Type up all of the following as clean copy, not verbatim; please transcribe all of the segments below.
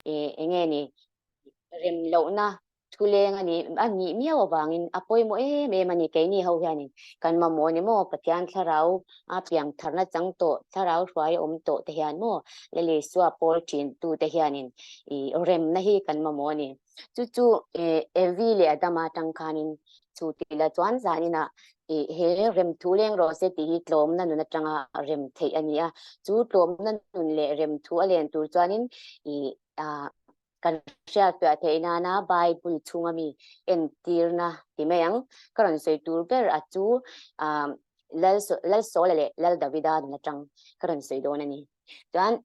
Eng nge ni rem lohna thuleng a nih a nih miau avangin a pawimawh em em a ni. Keini ho hianin kan mamawh a ni maw? Pathian thlarau a piang tharna chang tawh, thlarau hruai a awm tawh te hian maw Lal Isua pawl thin tute hianin ih remna hi kan mamawh a ni. Chu chu Evi leh Adama atang khanin chu tih la chuan zaninah ih he rem thu leng rawh se tih hi tlawmna nun atanga rem theih a ni a. Chu tlawmna nun leh rem thu a len tur chuanin ih ah kan hriatfiah theih nana Bible chhunga mi entirna ti mai ang. Ka rawn sawi tur ber a chu ah Lalsawla leh Lal Davida nun atang ka rawn sawi dawn a ni. Chuan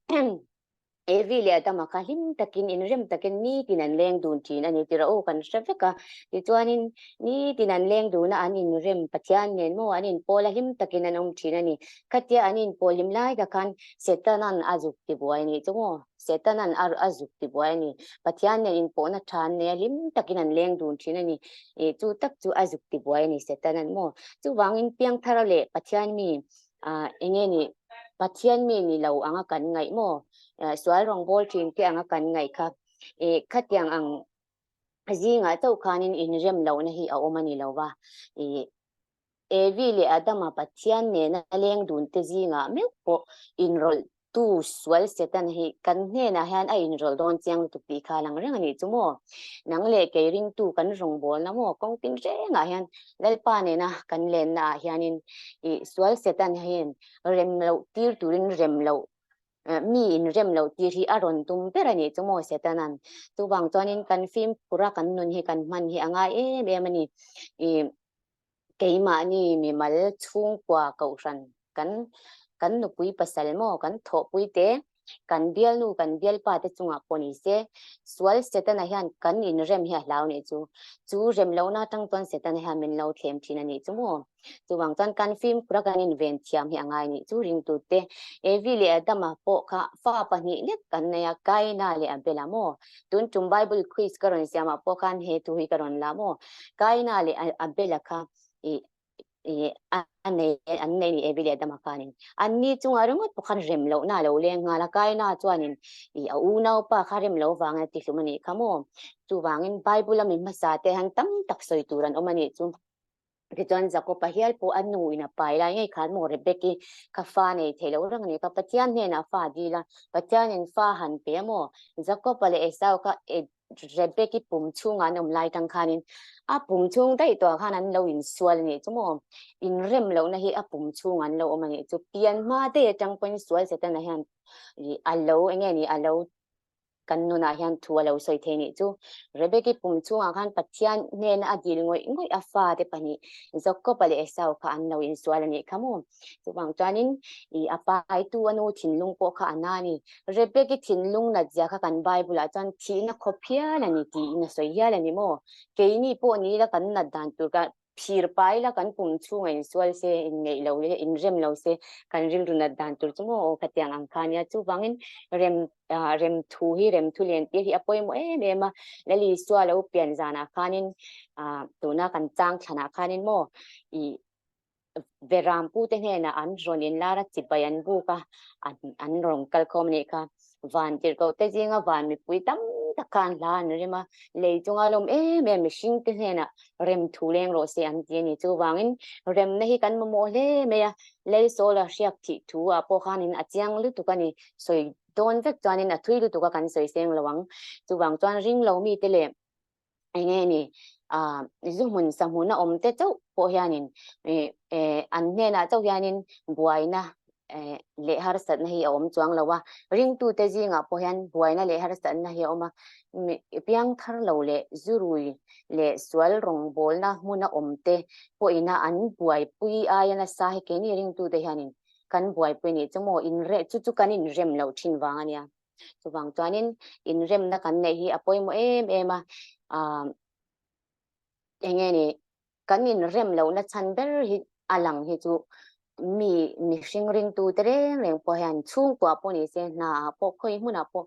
Evi leh Adama kha hlim takin inrem takin nitin an leng dun thin a ni tih rawh u kan hre vek a. Tichuanin nitin an leng dun a, an inrem Pathian nen maw an inpawl a hlim takin an awm thin a ni. Khatia an inpawl hlim lai tak khan Setanan a zuk ti buai a nih chu maw? Setanan a a zuk ti buai a ni. Pathian nen inpawhna tha an nei a, hlim takin an leng dun thin a ni. Ih chu tak chu a zuk ti buai a ni Setanan maw? Chuvangin Piangthara leh Pathian mi ah eng nge ni Pathian mi ni lo anga kan ngaih maw? Sual rawngbawl thin te anga kan ngaih kha ih khatiang ang zingah chauh khanin inrem lohna hi a awm a ni lo va. Ih Evi leh Adama Pathian nena leng dun te zingah meuh pawh inrawlh tu sual Satan hi kan hnenah hian a inrawlh dawn chiang lutuk tih kha a lang reng a nih chu maw? Nang leh kei ringtu kan rawngbawlna maw kawng tin rengah hian Lalpa nena kan lenna ah hianin ih sual Satan hian rem loh tir turin rem loh mi in rem loh tir hi a rawn tum ber a nih chu maw Satanan. Chuvang chuanin kan fimkhur a kan nun hi kan hman hi a ngai em em a ni. Ih keimahni mimal chhungkua kohhran kan kan nupui pasal maw kan thawhpui te kan bialnu kan bialpa te chungah pawh ni se sual Setana hian kan inrem hi a hlau nih chu chu rem lohna atang chuan Setana hian min lo thlem thin a nih chu maw chuvang chuan kan fimkhur a kan inven thiam hi a ngai nih chu ringtute Evi leh Adama pawh kha fa pahnih lek kan nei a Kaina leh Abela maw Tun tum Bible quiz ka rawn siamah pawh khan he thu hi ka rawn la maw? Kaina leh Abela kha i i a nei an nei ni Evi leh Adama khanin. Anni chungah ringawt pawh khan rem lohna a lo leng nghal a, Kaina chuanin i a unaupa kha rem lo vangin a tihlum a nih kha maw? Chuvangin Bible a mi hmasa te han tam tak sawi tur an awm a nih chu. Tichuan Jakob-a hial pawh a nu in a pai lai ngei khan maw Rebeki kha fa nei thei lo reng a ni kha, Pathian hnenah fa a dil a, Pathianin fa han pe a maw? Jakob-a leh Esau kha Rebeki pum chhungah an awm lai tang khanin a pum chhung daih tawhah khan an lo insual a nih chu maw? Inrem lohna hi a pum chhungah an lo awm a nih chu. Pian hma daih atang pawhin sual Setana hian a lo eng nge ni a lo Kan nunah hian thu a lo sawi thei nih chu. Rebeki pum chungah khan Pathian hnena a dil ngawih ngawih a fate pahnih Jakob-a leh Esau kha an lo insual a nih kha maw? Chuvang chuanin i a paitu a nu thinlung pawh kha a na a ni. Rebeki thinlung nat zia kha kan Bible-ah chuan thihna khawp hial a ni tiin a sawi hial a ni maw? Keini pawh ni ila kan nat dan tur kha phir pai la kan pum chhungah insual se, inngeih lo leh inrem lo se kan rilru nat dan tur chu maw aw khatiang ang kha nia. Chuvangin rem rem thu hi rem thu len tir hi a pawimawh em em a. Lal Isua lo pian zanah khanin tuna kan chang thlanah khanin maw ih Veram pute hnenah an rawn inlar a, chibai an buk a, an rawn kal khawm a nih kha. Van tirhkoh te zinga van mipui tam tak kha an hla an rim a, lei chunga lawm em em mihring te hnenah rem thu leng rawh se an ti a ni. Chuvangin remna hi kan mamawh hle mai a, Leisawla hriak thih thu ah pawh khanin a chiang lutuk a ni. Sawi dawn vek chuanin a thui lutuk a kan sawi seng lo ang. Chuvang chuan ring lo mite leh eng nge ni ah zu hmun sa hmun a awm te chauh pawh hianin ih eh an hnenah chauh hianin buaina eh leh harsatna hi a awm chuang lo a, ringtute zingah pawh hian buaina leh harsatna hi a awm a, mi piangthar lo leh zurui leh sual rawngbawlna hmuna awm te pawhina an buaipui aia nasa hi keini ringtute hianin kan buaipui a nih chu maw inreh chu chu kan inrem loh thin vang a nia. Chuvang chuanin inremna kan neih hi a pawimawh em em a, ah eng nge ni kan inrem lohna chhan ber hi a lang hi chu mi mihring ringtu te reng reng pawh hian chhungkua pawh ni se hna ah pawh khawi hmunah pawh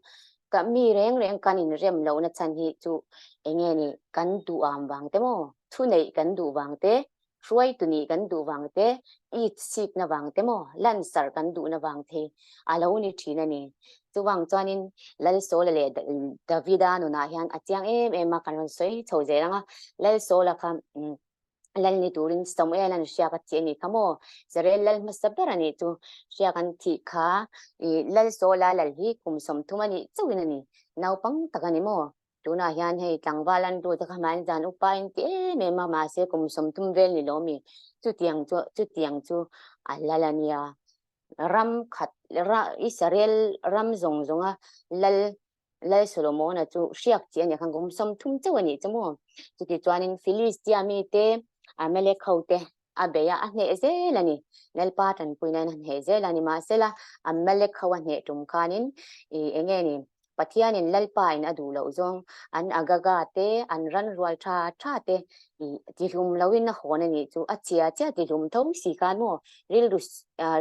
ka mi reng reng kan inrem lohna chhan hi chu eng nge ni kan duh am vang te maw thuneih kan duh vang te. Hruaitu nih kan duh vang te, it sikna vang te maw, lansarh kan duhna vang te a lo ni thin a ni. Chuvang chuanin Lalsawla leh Davida nunah hian a chiang em em a, kan rawn sawi chho zel ang a. Lalsawla kha lal ni turin Samuel an hriak a thih a nih kha maw? Israel lal hmasa ber a nih chu. Hriak an thih kha Lalsawla lal hi kum 30 a nih chauhin a ni. Naupang tak a ni maw? Tunah hian hei tlangval an ru te kha hmai zan upa in ti em em a, mahse kum 30 vel ni lo mi chutiang chu chutiang chu a lal a nia. Ram khat Israel ram zawng zawnga lal Lal Solomona chu hriak chi a nih khan kum 30 chauh a nih chu maw. Chuti chuanin Philistia mite Amalek ho te a bei a, a hneh zel a ni. Lalpa tanpuina in a hneh zel a ni. Mahsela Amalek ho a hneh tum khanin i eng nge ni Pathianin Lalpa in a duh loh zawng an Agaga te, an ran rual tha tha te i tihlum loin a hawn a nih chu a chhia chiah tihlum tho si khan maw rilru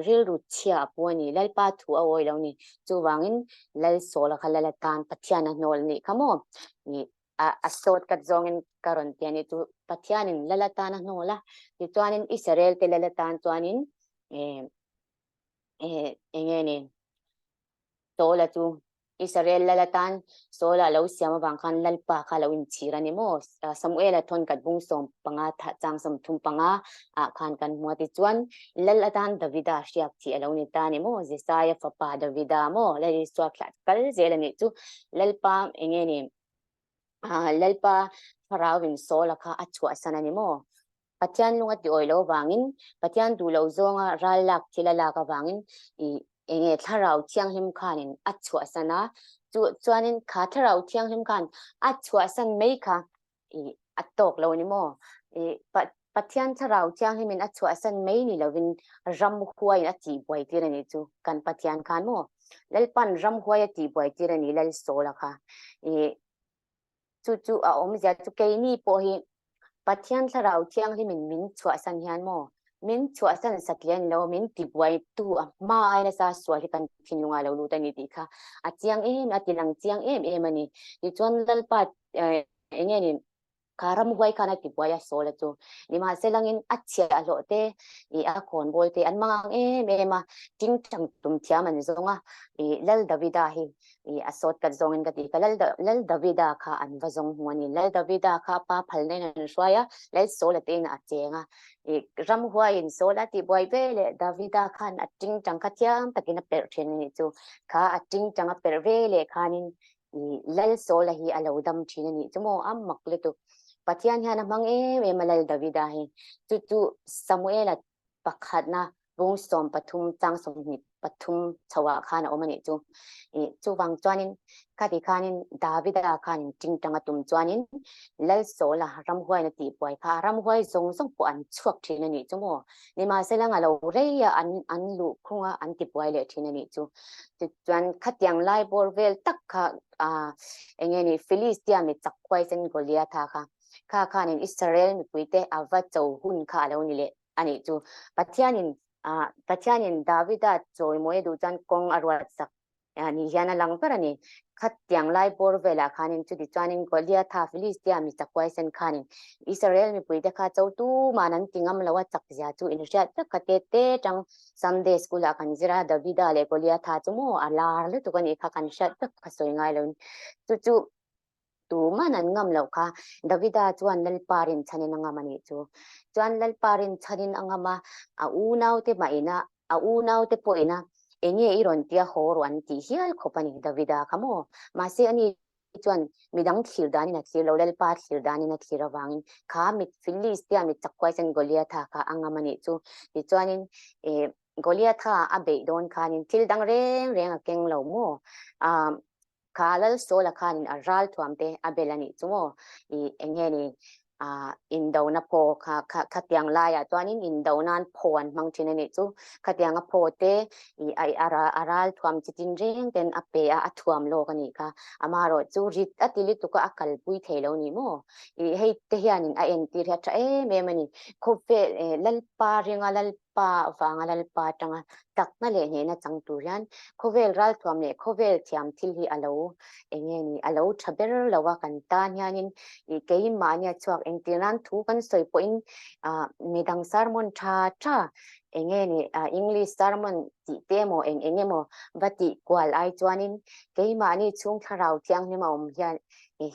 rilru chhia a pu a ni. Lalpa thu a awi lo ni. Chuvangin Lal Sawla kha Lal atan Pathian a hnawl nih kha maw i a sawt kat zawngin ka rawn ti a ni chu Pathianin Lal atan a hnawl a, tichuanin Israel te Lal atan chuanin eng nge ni Sawla chu Israel Lal atan Sawla a lo siam avang khan Lalpa kha a lo inchhir a ni maw? Samuela thawn kat bung 15 chang 35 ah khan kan hmu a, tichuan Lal atan Davida hriak thih a lo ni ta a ni maw? Jesaia fapa Davida maw? Lal Isua thlah kal zel a nih chu Lalpa eng nge ni Lalpa thlarauin Saula kha a chhuahsan a ni maw? Pathian lung a ti awih loh avangin, Pathian duh loh zawnga ral lak thil a lak avangin i eng nge thlarau thianghlim khanin a chhuahsan a, chu chuanin kha thlarau thianghlim khan a chhuahsan mai kha i a tawk lo a ni maw? I Pathian thlarau thianghlimin a chhuahsan mai ni lovin ramhuaiin a tihbuai tir a nih chu kan Pathian khan maw? Lalpan ramhuai a tihbuai tir a ni Lalsawla kha. I Chu chu a awmzia chu keini pawh hi Pathian thlarau thianghlimin min chhuahsan hian maw min chhuahsan satliah ni lo min tibuaitu a hma ai nasa sual hi kan thinlungah lo lut a ni tih kha a chiang em a tilang chiang em em a ni. Tichuan Lalpa eng nge ni kha ramhuai khan a tibuai a sawl a chu nimahselangin a chhiahhlawh te ih a khawnbawl te an mang ang em em a tingtang tum thiam an zawng a ih Lal Davida hi I a sawt kat zawngin ka ti ka Lal Lal Davida kha an va zawng hmu a ni. Lal Davida kha pa phalna in an hruai a, Lal Saula te in a cheng a. I ramhuaiin Saula tihbuai ve leh Davida khan a tingtang kha thiam takin a perh thin a nih chu. Kha a tingtang a perh ve leh khanin i Lal Saula hi a lo dam thin a nih chu maw, a mak lutuk. Pathian hian a hmang em em a Lal Davida hi. Chu chu Samuela pakhatna bung 13 chang 23 chhoah khan a awm a nih chu. I chuvang chuanin khati khanin Davida khanin tingtang a tum chuanin Lal Sawla ramhuain a tihbuai kha ramhuai zawng zawng pawh an chhuak thin a nih chu maw. Nimahsela a lo rei a an an luh khung a an tibuai leh thin a nih chu. Tichuan khatiang lai bawr vel tak kha eng nge ni Philistia mi chak khuaisen Goliatha kha Kha khanin Israel mipuite a va cho hun kha a lo ni leh a nih chu. Pathianin Pathianin Davida chawimawi a duh chuan kawng a ruat sak ni hian a lang ber a ni. Khatiang lai bawr velah khanin chuti chuanin Goliatha Philistia mi chakhuaisen khanin Israel mipuite kha cho tuman an ti ngam lo a chak zia chu inhriat vek kha te te tang Sunday school ah kan zir a Davida leh Goliatha chu maw a lar lutuk a nih kha kan hriat vek kha sawi ngai lo in chu chu Tuman an ngam loh kha Davida chuan Lalpa rinchhanin a ngam a nih chu. Chuan Lalpa rinchhanin a ngam a, a unaute mah ina, a unaute pawh ina enge i rawn tia haw rawh an tih hial khawp a ni Davida kha maw. Mahse ani chuan midang thlir danin a thlir lo, Lalpa thlir danin a thlir avangin kha mit Philistia mit chak huaisen Goliatha kha a ngam a nih chu. Tichuanin eh Goliatha a beih dawn khanin thil dang reng reng a keng lo maw. Ah Kha Lal Sawla khanin a ral thuam te a bel a nih chu maw? I eng nge ni ah indona phaw kha kha khatiang laiah chuanin indo nan phaw an hmang thin a nih chu. Khatianga phaw te i a a a ral thuam chi tin reng ten a pe a, a thuam lawk a nih kha. Amaherawh chu rit a ti lutuk a, a kalpui thei lo ni maw? I hei te hianin a entir hi a tha em em a ni. Khawvel Lalpa ringa Lal. Lalpa avanga Lalpa atanga takna leh hnehna chang tur hian khawvel ralthuam leh khawvel thiam thil hi a lo eng nge ni a lo tha ber lo a kan tan hianin ih keimahnia chhuak engtir nan thu kan sawi pawhin ah midang sermon tha tha eng nge ni ah English sermon tih te emaw eng eng emaw va tih kual ai chuanin keimahni chhung thlarau thianghlim a awm hian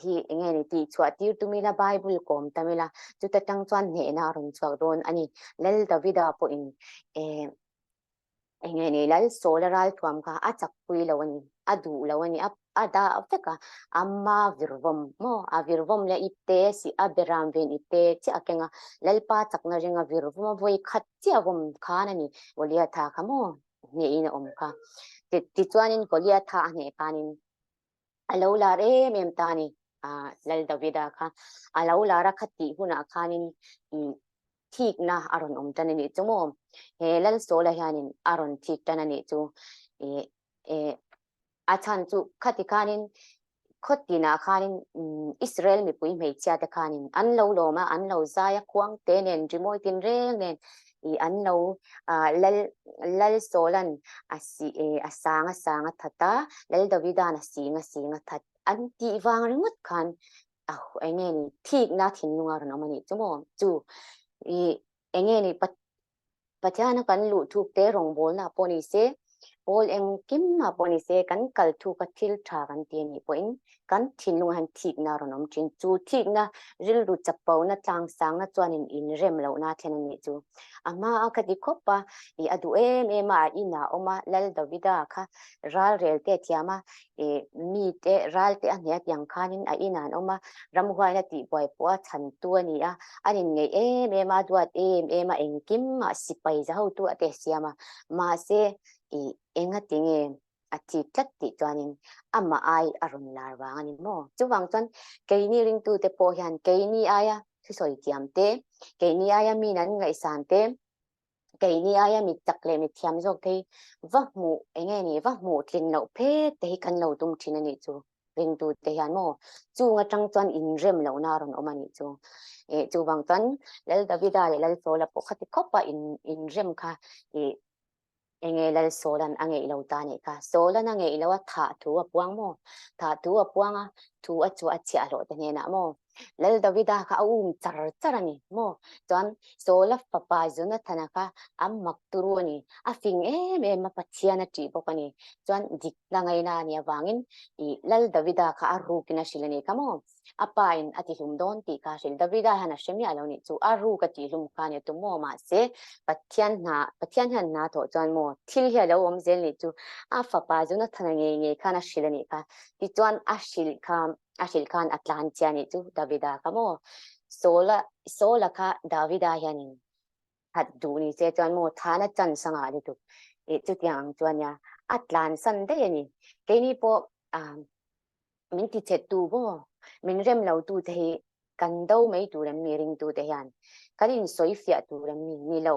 hi eng nge ni tih chhuah tir tum ila Bible kawm tam ila chuta tang chuan hnehna a rawn chhuak dawn a ni. Lal Davida pawhin eh eng nge ni Lal Sawla ralthuam kha a chakpui lo a ni, a duh lo a ni, a a dah vek a, amma virvawm maw a virvawm leh ipte si a beram ven ipte chiah a keng a, Lalpa chakna ringa virvawm a vawi khat chiah vawm khan a ni Goliatha kha maw hnehin a awm kha. Tichuanin Goliatha a hneh khanin a lo lar em em ta a ni ah Lal Davida kha a lo lar a kha tih hunah khanin ih thikna a rawn awm tan a nih chu maw he Lal Sawla hianin a rawn thik tan a nih chu ih eh a chhan chu khati khanin khaw tinah khanin Israel mipui hmeichhia te khanin an lo lawm a an lo zai a khuang te nen rimawi tinreng nen ih an lo ah lal lal Sawlan a si eh a sang a sang a that a lal Davidan a sing a sing a that an tih vang ringawt khan a eng nge ni thikna thinlung a rawn awm a nih chu maw chu ih eng nge ni Pathiana kan luh thuk te rawngbawlna pawh ni se pawl engkim ah pawh ni se kan kal thuk a thil tha kan ti a nih pawhin kan thinlungah hian thikna a rawn awm thin. Chu thikna rilru chapona tlangsangna chuanin inrem lohna a thlen a nih chu. A hma a ka ti khawp a, ih a duh em em a, a inah a awm a, Lal Davida kha ralrel te a thiam a, ih mite ral te a hneh tiang khanin a inah an awm a, ramhuaina tihbuai pawh a chhantu a ni a, an inngeih em em a, a duat em em a, engkim ah sipai za hotu a te a siam a, mahse ih engati nge a thi tlat tih chuanin amah ai a rawn lar vang a ni maw? Chuvang chuan keini ringtute pawh hian keini aia thusawi thiam te, keini aia min an ngaihsan te, keini aia mi chak leh mi thiam zawk te hi va hmuh eng nge ni va hmuh tlin loh phet te hi kan lo tum thin a nih chu ringtute hian maw? Chung atang chuan inrem lohna a rawn awm a nih chu. Eh chuvang chuan Lal Davida leh Lal Sawla pawh khati khawpa in inrem kha ih Enge Lal Sawlan a ngeih lo ta nih kha. Sawlan a ngeih lo a thah thu a puang maw? Thah thu a puang a, thu a chu a chhiah hlawh te hnenah maw? Lal Davida kha a um char char a ni maw? Chuan Sawla fapa Jonathana kha a mak turu a ni. A fing em em a, Pathian a ṭih bawk a ni. Chuan dikna ngaina a nih avangin ih Lal Davida kha a rukin a hrilh a nih kha maw? A pa in a tihlum dawn tih kha a hrilh. Davida hian a hre miah lo nih chu a ruk a tihlum kha a ni tu maw mahse Pathian hna Pathian hian hna thawh chuan maw thil hi a lo awm zel nih chu a fapa Jonathana ngei ngei khan a hrilh a nih kha tichuan a hrilh kha a hrilh khan a tlan chia nih chu Davida kha maw Saula Saula kha Davida hianin that duh ni se chuan maw thana chan sangah lutuk ih chutiang ang chuan nia a tlan san daih a ni keini pawh ah min ti chet tu maw min rem lo tu te hi kan do mai tur em mi ringtu te hian kan in sawi fiah tur em mi ni lo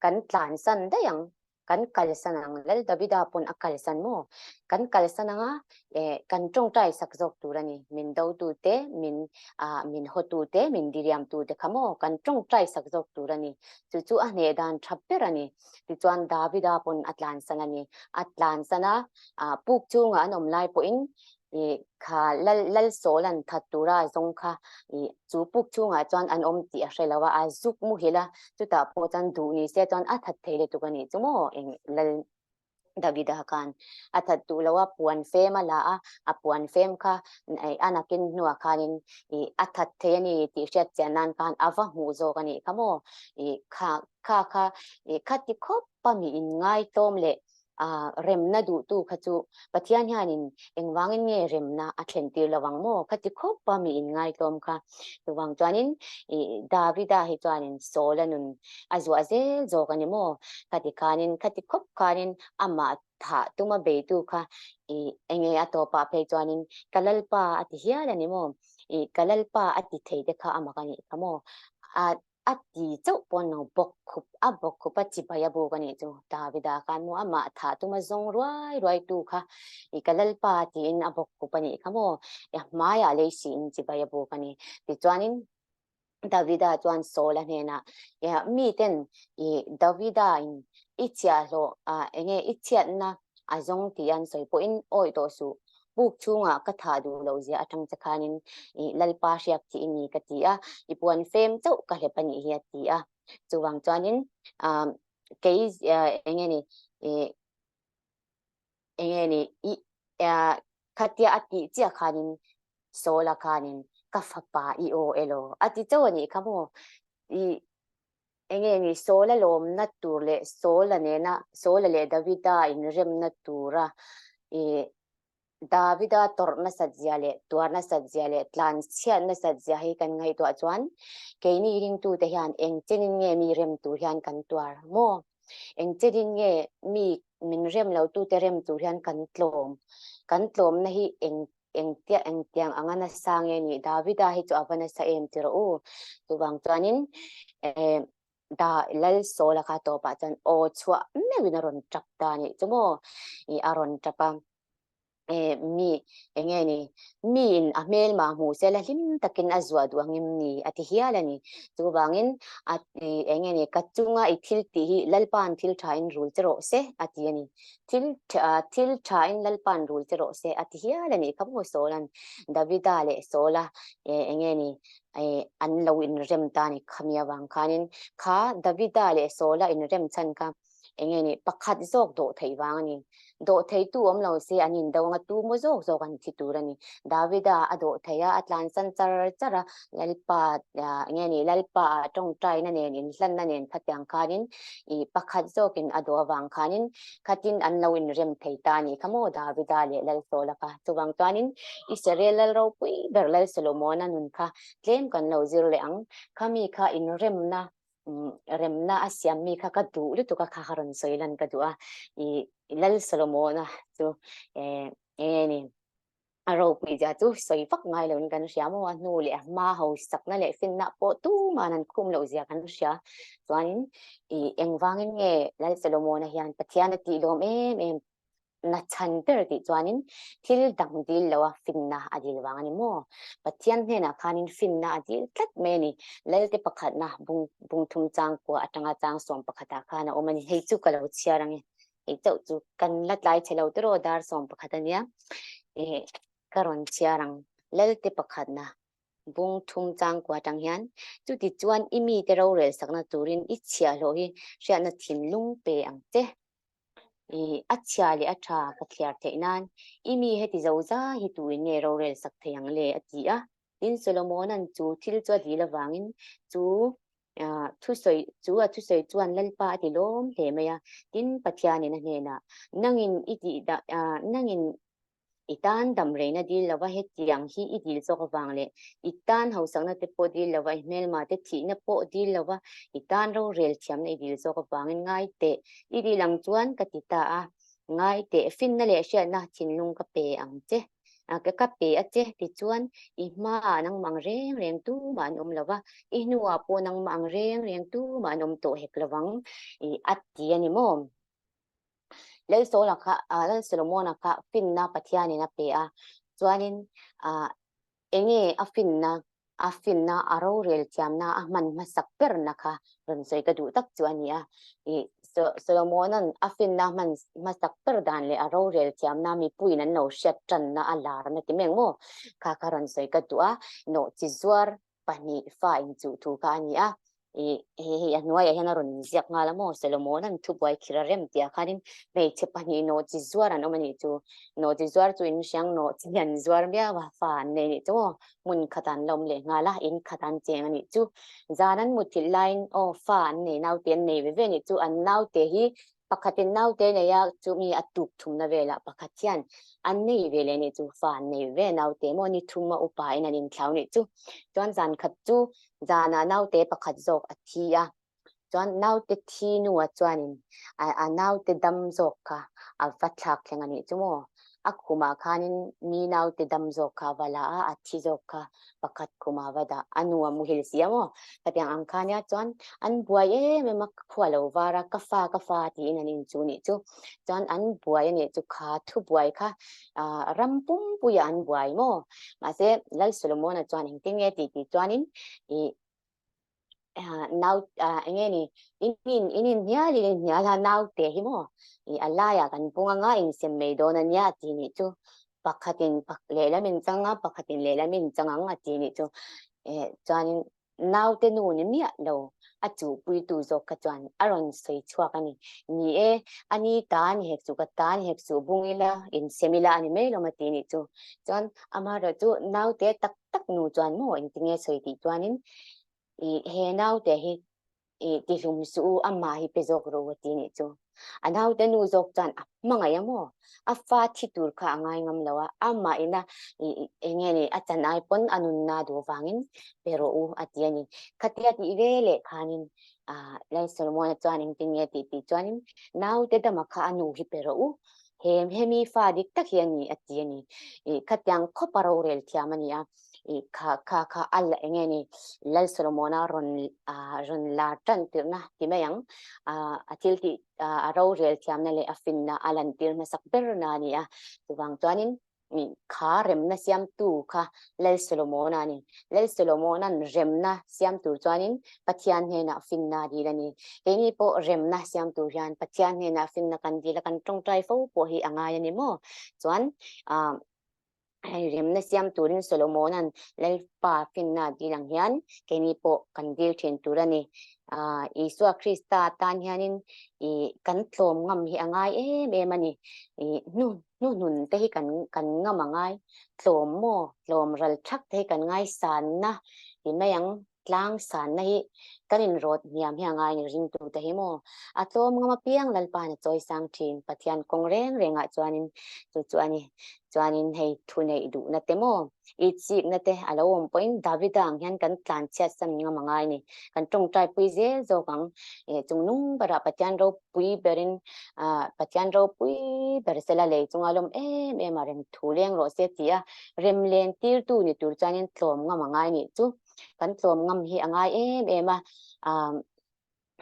kan tlan san daih ang kan kalsan ang Lal Davida pawn a kalsan maw kan kalsan anga eh kan tawngtai sak zawk tur a ni min do tu te min ah min haw tu te min diriam tu te kha maw kan tawngtai sak zawk tur a ni chu chu a hneh dan tha ber a ni tichuan Davida pawn a tlansan a ni a tlansan a ah puk chungah an awm lai pawhin ih kha lal lal sawl an that tura zawng kha ih chu puk chungah chuan an awm tih a hre lo a a zuk muhil a chutah pawh chuan duh ni se chuan a that thei lutuk a nih chu maw eng lal Davida khan a that duh lo a puan fem a la a a puan fem kha a nakin hnuah khanin ih a that thei a ni tih hriat chian nan khan a va hmuh zawk a nih kha maw ih kha kha kha ih khati khawp a mi inngaitawm leh ah remna duhtu kha chu Pathian hianin engvangin nge remna a thlen tir lo ang maw khati khawp a mi inngaitawm kha chuvang chuanin ih Davida hi chuanin Saul-a nun a zuah zel zawk a ni maw khati khanin khati khawp khanin amah thah tuma beitu kha ih enge a tawpah phei chuanin ka Lalpa a ti hial a ni maw ih ka Lalpa a ti thei te kha a mak a nih kha maw a a ti chauh pawn lo bawk khup a bawk khup a chibai a buk a nih chu Davida khan maw amah thah tuma zawng ruai ruai tu kha i ka Lalpa tiin a bawk khup a nih kha maw i a hmaiah lei siin chibai a buk a ni tichuanin. Davida chuan Saula hnenah, Miten i Davida in i chhiahhlawh ah enge i chhiatna a zawng tih an sawi pawhin awih tawh suh. Buk chhungah ka thah duh loh zia atang che khanin i Lalpa hriak tih i ni ka ti a, i puan fem chauh ka hlep a nih hi a ti a. Chuvang chuanin kei enge ni i enge ni i khatia a tih chiah khanin Saula khanin ka fapa i aw elaw a ti chauh a nih kha maw i enge ni Saula lawmna tur leh Saula nena Saula leh Davida inremna tura i Davida tawrh nasat zia leh tuar nasat zia leh tlan chhiat nasat zia hi kan ngaihtuah chuan keini ringtute hian eng chenin nge mi rem tur hian kan tuar maw? Eng chenin nge mi min rem lo tute rem tur hian kan tlawm? Kan tlawmna hi eng engtia engtiang anga nasa nge ni? Davida hi chu a va nasa em ti rawh u. Chuvang chuanin eh Da Lal Sawla kha tawpah chuan aw chhuah meuhin a rawn tap ta a nih chu maw? Ih a rawn tap a. Eh mi enge ni miin a hmelma hmuh se la hlim takin a zuah duh angem ni a ti hial a ni. Chuvangin a enge ni ka chunga i thil tih hi Lalpa'n thil thain rul che rawh se a ti a ni. Thil thil thain Lalpa'n rul che rawh se a ti hial a nih kha maw Sawla'n Davida leh Sawla enge ni an lo inrem ta a ni khami avang khanin kha Davida leh Sawla inrem chhan kha enge ni pakhat zawk dawh theih vang a ni. Dawh theitu awm lo se an indo anga tu maw zawk zawk an thi tur a ni. Davida a dawh thei a, a tlansan char char a, Lalpa enge ni Lalpa ah tawngtaina nen inhlanna nen khatiang khanin ih pakhat zawkin a dawh avang khanin khatin an lo inrem thei ta a nih kha maw Davida leh Lalsawla kha. Chuvang chuanin Israel lal ropui ber Lal Solomona nun kha tlem kan lo zir leh ang. Khami kha inremna remna a siam mi kha ka duh lutuk a kha ka rawn sawi lan ka duh a i Lal Solomona chu eh enge ni a ropui zia chu sawi vak ngai loin kan hria maw a hnu leh a hma ho sakna leh finna pawh tuman an khum loh zia kan hria chuanin i engvangin nge Lal Solomona hian Pathian a tih lawm em em na chhan ber tih chuanin thil dang dil lo a finna a dil vang a ni maw? Pathian hnenah khanin finna a dil tlat mai a ni. Lalte pakhatna bung bung thum chang kua atanga chang sawm pakhatah khan a awm a ni. Hei chu ka lo chhiar ang e. Hei chauh chu kan la tlai chhe lo tiraw dar sawm pakhat a nia. Eh ka rawn chhiar ang. Lalte pakhatna bung thum chang kua atang hian chuti chuan i mite rorel sakna turin i chhiahhlawh hi hriatna thinlung pe ang che. I a chhia leh a tha ka thliar theih nan i mi heti zo zai hi tuin nge rorel sak thei ang le a ti a. Tin Solomona'n chu thil chu a dil avangin chu thusawi chu a thusawi chuan Lalpa a ti lawm hle mai a. Tin Pathianin a hnenah nangin i tih dah nangin I tan dam reina dil lova hetiang hi i dil zawk avang leh i tan hausakna te pawh dil lova i hmelma te thihna pawh dil lova i tan rorel thiamna i dil zawk avangin ngai teh i dil ang chuan ka ti ta a, ngai teh finna leh hriatna thinlung ka pe ang che ka pe a che tichuan i hmaah nangmah ang reng reng tumah an awm lova i hnuah pawh nangmah ang reng reng tumah an awm tawh hek lovang i a ti a ni maw? Lalsawla kha ah Lal Solomona kha finna Pathianin a pe a, chuanin ah enge a finna a finna a rorel thiamna a hman hmasak berna kha rawn sawi ka duh tak chu a ni a. Ih Solomona'n a finna hman hmasak ber dan leh a rorel thiamna mipuiin an lo hriat tanna a larna ti mai ang maw? Kha kha rawn sawi ka duh a, nawhchi zuar 2 fa inchuh thu kha a ni a, ih hei hei a hnuaiah hian a rawn inziak nghal a maw Solomona'n thubuai khir a rem tih ah khanin hmeichhe pahnih nawhchi zuar an awm a nih chu, nawhchi zuar chu in hriang nawhchi an zuar miau a fa an nei nih chu maw hmun khat an la awm leh nghal a in khat an cheng a nih chu, zan an mutthilh laiin aw fa an nei naute an nei ve ve a nih chu an naute hi Pakhatin naute nei a, chumi a tuk thumna velah pakhat hian an nei ve leh nih chu, fa an nei ve naute maw ni thum a upa in an inthlau nih chu. Chuan zan khat chu zanah naute pakhat zawk a thi a, chuan naute thi nuah chuanin a naute dam zawk kha a va thlak thleng a nih chu maw. A khumah khanin mi naute dam zawk kha a va la a, a thi zawk kha pakhat khumah va dah a nu a muhil si a maw khatiang ang kha nia chuan an buai em em a khua lo var a ka fa ka fa tiin an inchu nih chu chuan an buai a nih chu kha thu buai kha ah ram pumpuiah an buai maw mahse Lal Solomon-a chuan engtin nge tih tih chuanin ih. Nau enge ni in in in in hnial in in hnial a naute hi maw i a laiah kan pung anga insem mai dawn a nia tih nih chu pakhatin lehlam in chang a pakhatin lehlam in chang ang a tih nih chu eh chuanin naute nu ni miah lo a chuhpuitu zawk kha chuan a rawn sawi chhuak a ni. Ni e, a ni ta ni hek chu ka ta ni hek chu bung ila insem ila a ni mai lawm a tih nih chu. Chuan amaherawhchu chu naute tak tak nu chuan maw engtinge sawi tih chuanin i he naute hi i tihlum suh u amah hi pe zawk rawh u a ti nih chu. A naute nu zawk chuan a hmangaih a maw? A fa thi tur kha a ngai ngam lo a, amah ina eng nge ni a chan ai pawn a nunna duh vangin pe rawh u a ti a ni. Khatia tih ve leh khanin Lal Solomona chuan engtin nge tih tih chuanin naute dama kha a nu hi pe rawh u, he hemi fa dik tak hi a ni a ti a ni. Khatiang khawpa rorel thiam a ni a. I kha kha kha a la enge ni Lal Solomona rawn rawn lar tan tirhna ti mai ang a thil tih a rorel thiamna leh a finna a lantir hmasak ber na a ni a chuvang chuanin kha remna siamtu kha Lal Solomona a ni Lal Solomona'n remna siam tur chuanin Pathian hnenah finna a dil a ni keini pawh remna siam tur hian Pathian hnenah finna kan dil a kan tawngtai fo pawh hi a ngai a ni maw chuan Hei remna siam turin Solomona'n Lalpa finna a dil ang hian keini pawh kan dil thin tur a ni. Isua Krista tan hianin kan tlawm ngam hi a ngai em em a ni. Hnu hnuhnun te hi kan kan ngam a ngai. Tlawm maw, tlawm ral thak te hi kan ngaisanna ti mai ang. Tlang sanna hi kan inrawt hniam hi a ngai ni ringtute hi maw? A tlawm ngam apiang Lalpa'n a chawi sang thin Pathian kawng reng rengah chuanin chu chu a ni. Chuanin hei thu neih duhna te maw? Itsikna te a lo awm pawhin Davida ang hian kan tlan chhiat san ngam a ngai ni. Kan tawngtai pui zel zawk ang. Chung nung berah Pathian ropui berin Pathian ropui ber sela lei chunga lawm em em a rem thu leng rawh se ti a rem len tirtu ni tur chuanin tlawm ngam a ngai nih chu. Kan tlawm ngam hi a ngai em em a,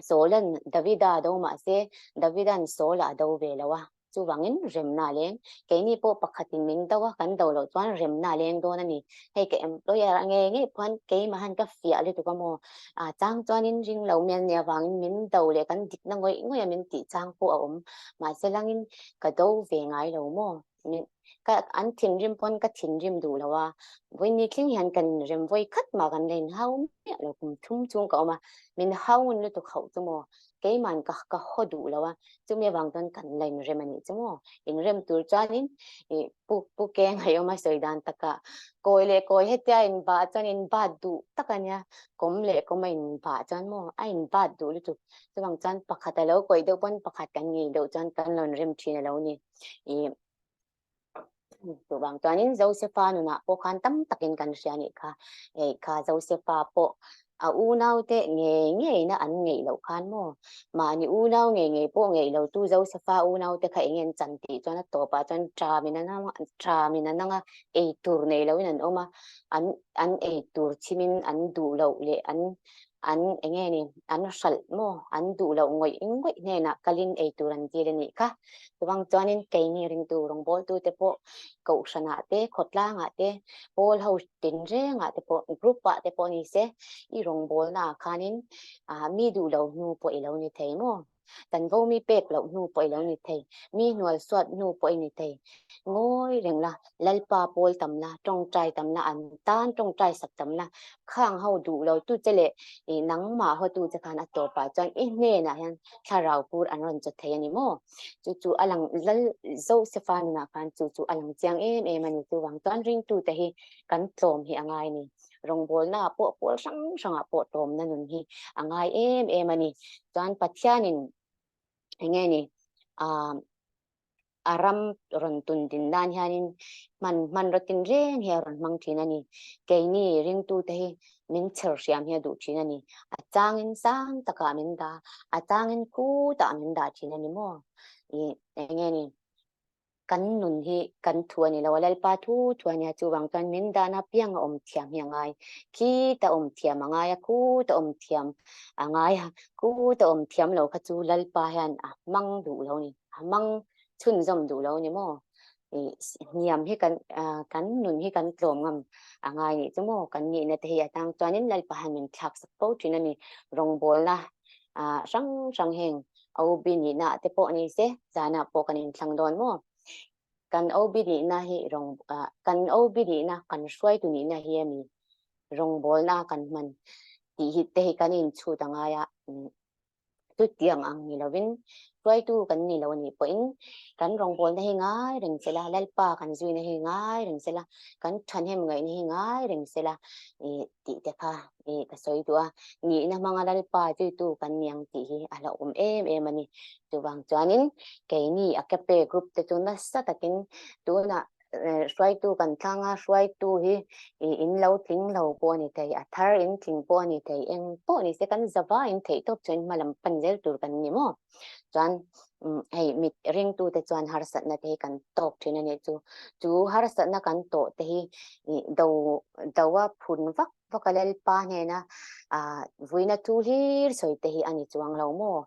Saula'n Davida a do mahse Davida'n Saula a do ve lo a, chuvangin remna a leng. Keini pawh pakhatin min do a, kan do loh chuan remna a leng dawn a ni. Hei ka employer a ngei ngei pawh keimahan ka fiah lutuk a maw? Chang chuanin ring lo mial nia vangin min do leh kan dikna ngawih ngawih a min tih chang pawh a awm. Mahse langin ka do ve ngai lo maw? Ka an thinrim pawn ka thinrim duh lo a, vawiin thleng hian kan inrem vawi khat mah kan la inhau miah lo kum thum chung ka awm a, min hau ngun lutuk hauh chu maw keiman ka ka haw duh lo a, chumi avang chuan kan la inrem a nih chu maw, inrem tur chuanin ih pu pu keng a awm a sawi dan takah kawi leh kawi hetia inbah chuan inbat duh tak a nia, kawm leh kawm a inbah chuan maw a inbat duh lutuk, chuvang chuan pakhat a lo kawih deuh pawn pakhat kan ngei deuh chuan kan lo inrem thin a lo ni. I chuvang chuanin Josefa nunah pawh khan tam takin kan hria nih kha hei kha Josefa pawh a unau te ngei ngei na an ngeih loh khan maw mahni unau ngei ngei pawh ngeih lo tu Josefa unau te kha eng an chan tih chuan a tawpah chuan ṭamin an ṭamin an anga ei tur nei loin an awm a an an ei tur chhimin an duh loh leh an an eng nge ni an hralh maw an duh loh ngawih ngawih hnenah kalin ei tur an dil a nih kha. Chuvang chuanin keini ringtu rawngbawltu te pawh kohhranah te khawtlangah te pawl ho tinrengah te pawh group ah te pawh ni se i rawngbawlnaah khanin ah mi duh lo hnu pawh i lo ni thei maw. Chanvo mi pek loh hnu pawh i lo ni thei, mi hnual suat hnu pawh i ni thei. Ngawi reng la, Lalpa pawl tam la, tawngtai tam la, an tan tawngtai sak tam la, khang ho duh lo tu che leh i nangmah haw tu che khan a tawpah chuan i hnenah hian thlarau pur an rawn chaw thei a ni maw? Chu chu a lang Lal Josefa nunah khan chu chu a lang chiang em em a ni. Chuvang chuan ringtute hi kan tlawm hi a ngai a ni. Rawngbawlnaah pawh pawl hrang hrangah pawh tlawmna nun hi a ngai em em a ni. Chuan Pathianin eng nge ni ah a ram rawn tun din nan hianin hman hmanraw tinreng hi a rawn hmang thin a ni. Keini ringtute hi min chher hriam hi a duh thin a ni. A changin sang takah min dah, a changin khutah min dah thin a ni maw? Ih eng nge ni Kan nun hi kan thu a ni lo a, Lalpa thu thu a nia, chuvang chuan min dahna piang a awm thiam hi a ngai. Khita awm thiam a ngai a, khuta awm thiam a ngai a, khuta awm thiam lo kha chu Lalpa hian a hmang duh lo ni, a hmang chhunzawm duh lo ni maw? Hniam hi kan kan nun hi kan tlawm ngam a ngai nih chu maw kan nihna te hi atang chuanin Lalpa han min thlak sak fo thin a ni. Rawngbawlna hrang hrang heng OB nihna te pawh ni se zanah pawh kan inthlang dawn maw. Kan OB nihna hi rawng kan OB nihna kan hruaitu nihna hi a mi rawngbawlna kan hman tih hi te hi kan inchhut a ngai a. Chutiang ang ni lovin hruaitu kan ni lo a nih pawhin kan rawngbawlna hi ngai reng se la, Lalpa kan zuina hi ngai reng se la, kan thahnem ngaihna hi ngai reng se la tih te kha ka sawi duh a. Nihna hmanga Lalpa zuitu kan ni ang tih hi a hlauhawm em em a ni. Chuvang chuanin keini Agape group te chu nasa takin tunah hruaitu kan thlang a, hruaitu hi in lo tling lo pawh a ni thei, a thar in tling pawh a ni thei, eng pawh ni se kan zava in theih tawp chuan hma lam pan zel tur kan ni maw? Chuan hei mit ringtute chuan harsatna te hi kan tawk thin a nih chu, chu harsatna kan tawh te hi do do a phun vak vak a Lalpa hnena vuina thu hlir sawi te hi a ni chuang lo maw?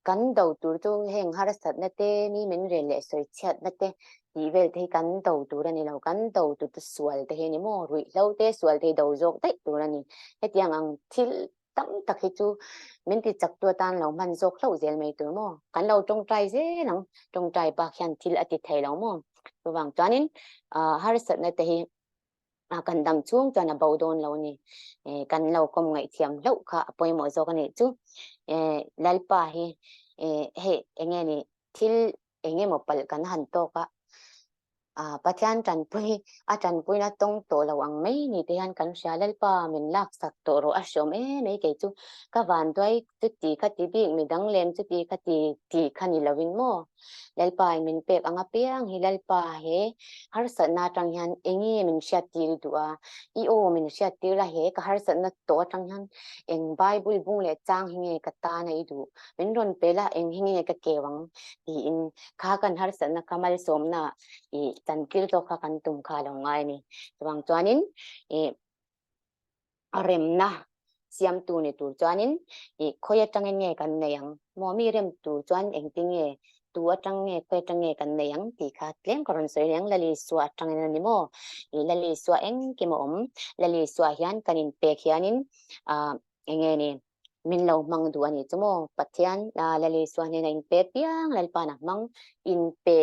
Kan do tur chu heng harsatna te, mi min rel leh sawi chhiatna te tih vel te hi kan do tur a ni lo. Kan do tur chu sual te hi a ni maw? Ruihhlo te, sual te hi do zawk daih tur a ni. Hetiang ang thil tam tak hi chu min ti chak tu atan lo hman zawk hlauh zel mai tur maw? Kan lo tawngtai zel ang, tawngtai bak hian thil a ti thei lo maw? Chuvang chuanin harsatna te hi kan dam chhung chuan a bo dawn lo a ni. Kan lo kawm ngaihthiam hlauh kha a pawimawh zawk a nih chu. Lalpa hi hei eng nge ni thil eng emaw palh kan han tawk a, Pathian tanpui a tanpuina tawng tawh lo ang mai ni te hian kan hria. Lalpa min laksak tawh rawh a hreawm em mai kei chu ka vanduai chuti kha ti bik midang lem chuti kha ti tih kha ni lovin maw. Lalpa in min pek ang apiang hi Lalpa he harsatna atang hian enge min hriattir i duh a, i aw min hriattir la he ka harsatna tawh atang hian eng Bible bung leh chang hi nge ka tana i duh, min rawn pe la eng hi nge ka keu ang tiin kha kan harsatna kha malsawmna i chantir zawk kha kan tum kha a lo ngai a ni. Chuvang chuanin i a remna siamtu ni tur chuanin ih khawi atangin nge kan nei ang maw mi rem tur chuan engtin nge tu atang nge khawi atang nge kan nei ang tih kha tlem ka rawn sawi reng Lalisua atangin a ni maw ih Lalisua engkim a awm Lalisua hian kan inpek hianin ah eng nge ni min lo hmang duh a nih chu maw Pathian Lalisua hnena inpe piang Lalpa'n a hmang inpe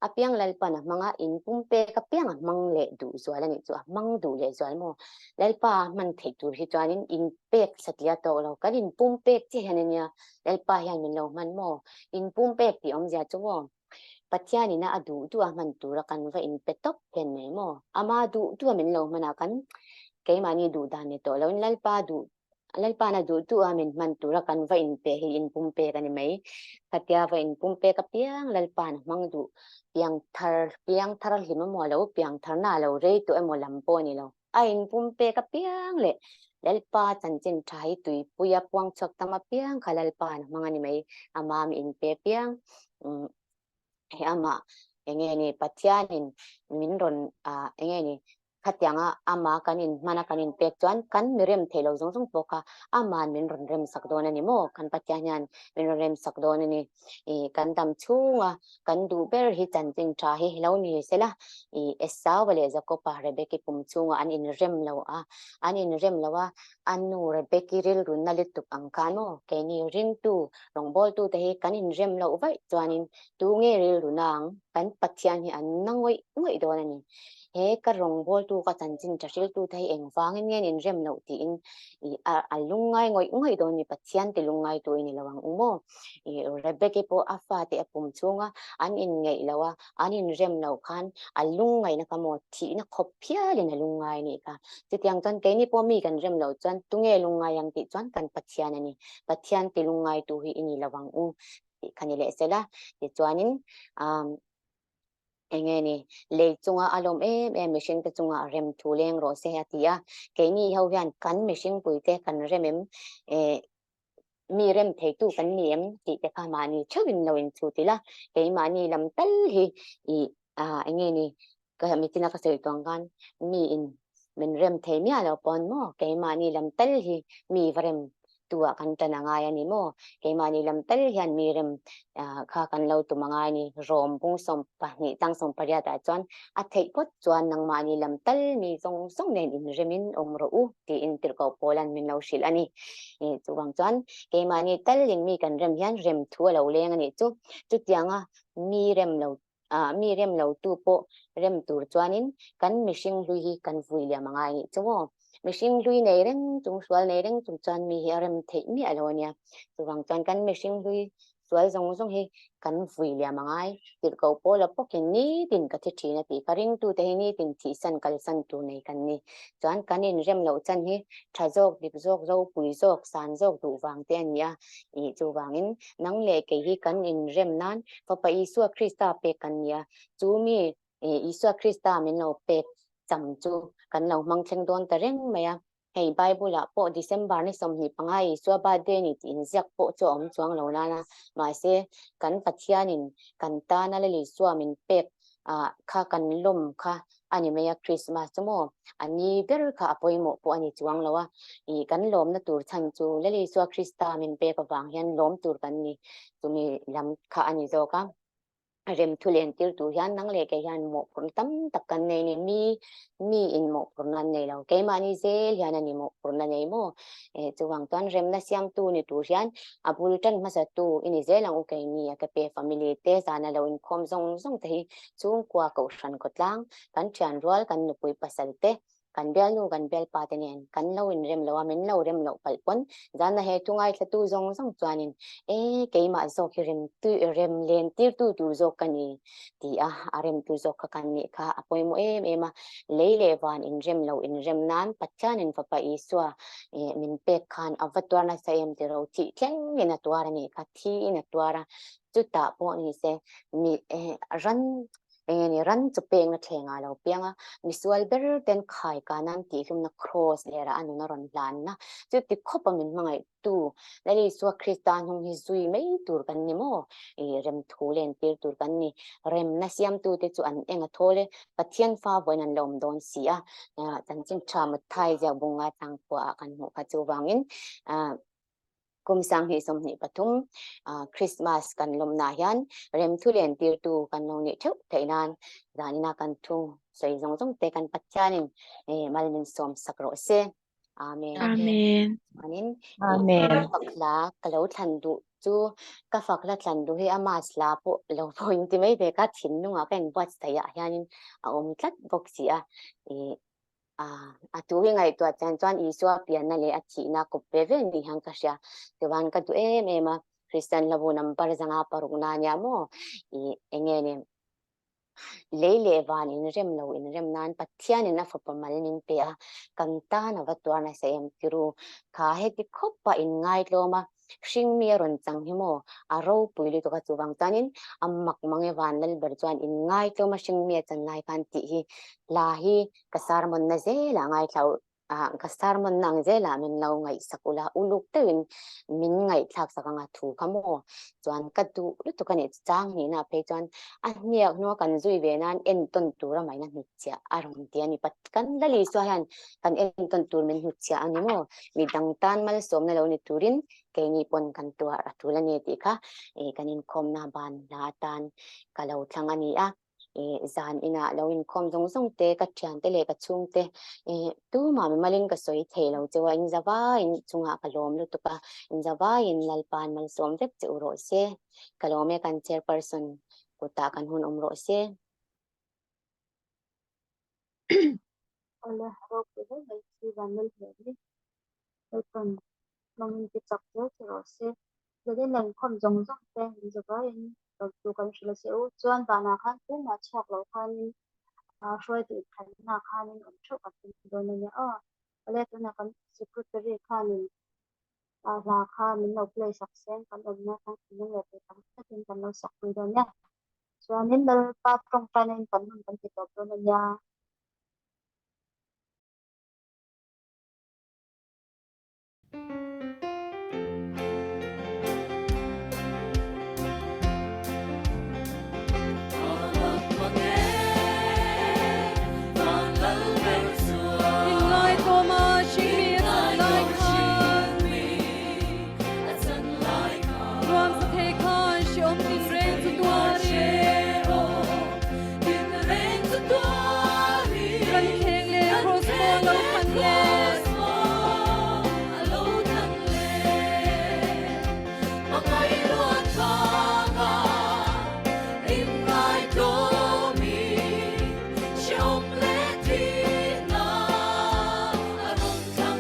Apiang Lalpan a hmang a, in pumpek apiang a hmang leh duh zual a nih chu, a hmang duh leh zual maw? Lalpa a hman theih tur hi chuanin in pek satliah tawk lo, kan in pumpek chiah hian a nia, Lalpa hian min lo hman maw? In pumpek tih awmzia chu maw? Pathianina a duh duh a hman tura kan va in pe tawp hian mai maw? Ama duh duh a min lo hman a, kan keimahni duh dan ni tawh loin Lalpa duh Lalpa'n a duh duh a min hman tura kan va inpe hi inpumpek a ni mai. Khatia va inpumpek apiang Lalpa'n a hmang duh piangthar piangthar hlim emaw a lo piangtharna a lo rei tawh emaw lam pawh a ni lo. A inpumpek apiang leh Lalpa chanchin tha hi tuipuia puang chhuak tam apiang kha Lalpa'n a hmang a ni mai. Ama mi inpe apiang he amah enge ni Pathianin min rawn enge ni Khatianga ama kan inhman a kan inpek chuan kan mi rem thei lo zawng zawng pawh kha ama'n min rawn rem sak dawn a ni maw? Kan Pathian hian min rawn rem sak dawn a ni. Ih kan dam chhunga kan duh ber hi chanchin tha hi lo ni sela ih Esau-a leh Jakob-a Rebeki pum chhunga an inrem lo a, an inrem lo a, a nu Rebeki rilru na lutuk ang khan maw keini ringtu rawngbawltute hi kan inrem loh vaih chuanin tunge rilru na ang? Kan Pathian hi an na ngawih ngawih dawn a ni. He ka rawngbawltu ka chanchin tha hriltute hi engvangin nge an inrem loh tiin ih a lungngai ngawih ngawih dawn ni Pathian ti lungngai tu i ni lo ang u maw? Ih Rebeki pawh a fate a pum chhunga an inngeih loh a, an inrem loh khan a lungngaihna kha maw thihna khawp phialin a lungngai a nih kha. Chutiang chuan keini pawh mi kan rem loh chuan tunge lungngai ang tih chuan kan Pathian a ni. Pathian ti lungngai tu hi i ni lo ang u tih kha ni leh sela. Tichuanin umm Enge ni, lei chunga a lawm em em mihringte chunga rem thu leng rawh se a ti a, keini ho hian kan mihringpuite kan rem em, eh mi rem theitu kan ni em tih te kha mahni theuhin lo inchhut ila, keimahni lam tal hi ih ah enge ni ka mitin a ka sawi tuang khan mi in min rem thei miah lo pawn maw keimahni lam tal hi mi va rem. tu ah kan tan a ngai a ni maw? Keimahni lam tal hian mi rem kha kan lo tum a ngai a ni. Rom bung 12 tang 18 ah chuan a theih phawt chuan nangmahni lam tal mi zawng zawng nen inremin awm rawh u tiin tirhkoh Paula'n min lo hrilh a ni. Chuvang chuan keimahni talin mi kan rem hian rem thu a lo leng a nih chu. Chutianga mi rem lo mi rem lo tu pawh rem tur chuanin kan mihring hlui hi kan vui liam a ngai a nih chu maw. Mihring hlui nei reng chung sual nei reng chung chuan mi hi a rem theih miah lo a nia. Chuvang chuan kan mihring hlui sual zawng zawng hi kan vui liam a ngai. Tirhkoh Paula pawkin nitin ka thi thin a tih kha ringtute hi nitin thihsan kalsan tur nei kan ni. Chuan kan inrem loh chan hi tha zawk, dik zawk, ropui zawk, san zawk duh vang te a ni a. Ih chuvangin nang leh kei hi kan inrem nan Fapa Isua Krista pek kan ni a. Chu mi Isua Krista min lo pek cham chu kan lo hmang thleng dawn ta reng mai a. Hei Bible ah pawh December ni 25 Isua birthday ni tih inziak pawh chu a awm chuang lo nana mahse kan Pathianin kan tana Lal Isua min pek ah kha kan lawm kha a ni mai a Christmas chu maw a ni ber kha a pawimawh pawh a ni chuang lo a ih kan lawmna tur chhan chu Lal Isua Krista min pek avang hian lawm tur kan ni chumi lam kha a ni zawk a. Remthu len tir tur hian nang leh kei hian mawhphurhna tam tak kan nei ni mi mi in mawhphurhna an nei lo keimahni zel hian a ni mawhphurhna nei maw eh chuvang chuan remna siamtu ni tur hian a bul tan hmasa tu i ni zel ang u keini a kepe family te zana lo inkhawm zawng zawng te hi chhungkua kohhran khawtlang kan thian rual kan nupui pasal te Kan bialnu kan bialpa te nen kan lo inrem lo a, min lo rem loh palh pawn zanna he thu ngaithlatu zawng zawng chuanin e keimah zawk hi rem tu rem len tirtu tur zawk ka ni ti a, a remtu zawk kha kan nih kha a pawimawh em em a, lei leh van inrem lo inrem nan Pathianin Fapa Isua min pek khan a va tuar nasa em tiro thih thlengin a tuar a nih kha, thiin a tuar a, chutah pawh nise mi ran Enge ni ran chu pengna thlengah a lo piang a, misual ber ten khai kan an tihhlumna kraws lerah a nun a rawn hlanna chu ti khawp a min hmangaihtu Lal Isua Krista hnung hi zui mai tur kan ni maw? I remthu len tir tur kan ni. Remna siamtute chu an eng a thawl e, Pathian fa vawiin an la awm dawn si a, chanchin tha Matthai ziak bunga tlangkhuaah kan hmuh kha chuvangin Kum 2023 Christmas kan lawmnah hian remthu len tirtu kan lo nih theuh theih nan zanina kan thu sawi zawng zawng te kan Pathianin mal min sawm sak rawh se. Amen. Amen. Anin Amen. Fak hla ka lo thlan duh chu ka fak hla thlan duh hi ama hla pawh lo pawh in ti mai ve ka thinlungah ka inbuatsaih ah hianin a awm tlat bawk si a. A tu hi ngaihtuah chian chuan Isua pianna leh a thihna kawp ve ve ni hian ka hria. Tichuan ka duh em em a, Kristian hlabu number 506 ania maw? Ih enge ni? Lei leh van inrem lo inrem nan Pathianin a fapa mal min pe a, kan tan a va tuar nasa em tiru. Kha heti khawp a inngaitlawm a, Hringmi a rawn chang hi maw? A ropui lutuk a, chuvang chuanin a mak mang e van Lalber chuan inngaitawm a hringmi a chan lai khan tih hi hla hi ka sermon na zelah ngaithla ah ka sermon na ang zelah min lo ngaihsak ula uluk deuhin min ngaihthlak sak anga thu kha maw chuan ka duh lutuk a nih chang nihna phei chuan a hniak hnua kan zui ve nan entawn tura maina hnutchhiah a rawn ti a ni. Kan Lal Isua hian kan entawn tur min hnutchhiah a ni maw? Mi dang tan malsawmna lo ni turin keini pawn kan tuar a tul a ni tih kha kan inkhawmna ban hla atan ka lo thlang a ni a. Zan inah lo inkhawm zawng zawng te, ka thiante leh ka chhungte tumah mimalin ka sawi thei lo cheu a, inzavaiin chungah ka lawm lutuk a, inzavaiin Lalpa'n malsawm vek che u rawh se. Ka lawm e kan chairperson kutah kan hun awm rawh se. Awle ropui hle mai khi van lal hle ni. Lalpan hmangin ti chak zel che rawh se. Zanin leh inkhawm zawng zawng te min zavaiin lawmtu kan hrilh a che u. Chuan vanah khan tumah chhuak lo khanin hruaitu inthlanna khanin awm theuh kan tum dawn a nia aw. Awle tunah kan secretary khanin hla kha min lo play sak se kan awmna khan thinlung leh tih tam takin kan lo sak pui dawn nia. Chuanin Lalpa tawngtaina in kan hun kan ti tawp dawn a nia.